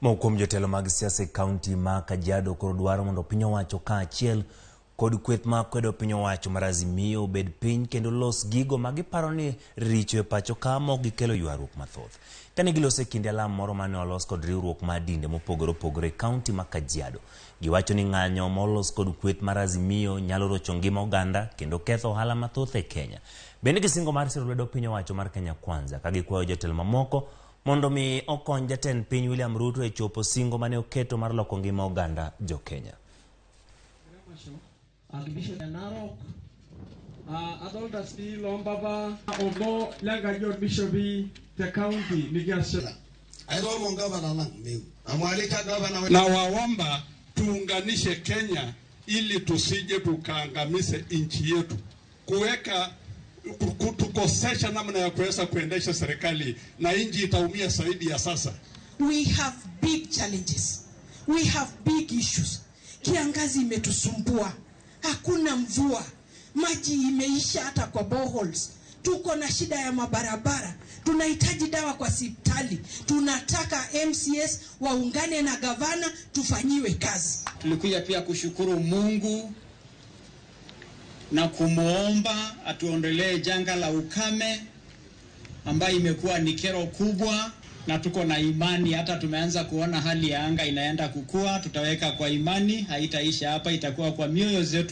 Moko kuom jotelo mag siasa e kaunti ma Kajiado koro dwaro mondo piny owacho kaachiel kod kweth ma kwedo piny owacho mar Azimio obed piny kendo los gigo ma giparo ni richo e pacho ka ma ok gikelo ywaruok mathoth. Kane giloso e kinde alam moro mane olos kod riwruok mar dinde mopogore opogore e kaunti ma Kajiado, giwacho ni ng'anyo molos kod kweth mar Azimio nyalo rocho ngima oganda kendo ketho ohala mathoth e Kenya. Bende gisingo mar siro lwedo piny owacho mar Kenya Kwanza ka gikwayo jotelo mamoko mondo mi okony jatend piny William Ruto e chopo singo mane oketo mar loko ngima oganda jo-Kenya. Archbishop Narok, adolta sii lombaba obo lenkaji orbishopi te county nikiasita. Aitoomon gavana lang meu. Namwalika gavana. Na waomba tuunganishe Kenya ili tusije tukaangamize nchi yetu, kuweka kutukosesha namna ya kuweza kuendesha serikali na nchi itaumia zaidi ya sasa. We have big challenges. We have big issues. Kiangazi imetusumbua, hakuna mvua, maji imeisha hata kwa boreholes. Tuko na shida ya mabarabara, tunahitaji dawa kwa hospitali. Tunataka MCAs waungane na gavana tufanyiwe kazi. Tulikuja pia kushukuru Mungu na kumwomba atuondolee janga la ukame ambayo imekuwa ni kero kubwa, na tuko na imani, hata tumeanza kuona hali ya anga inaenda kukua. Tutaweka kwa imani, haitaisha hapa, itakuwa kwa mioyo zetu.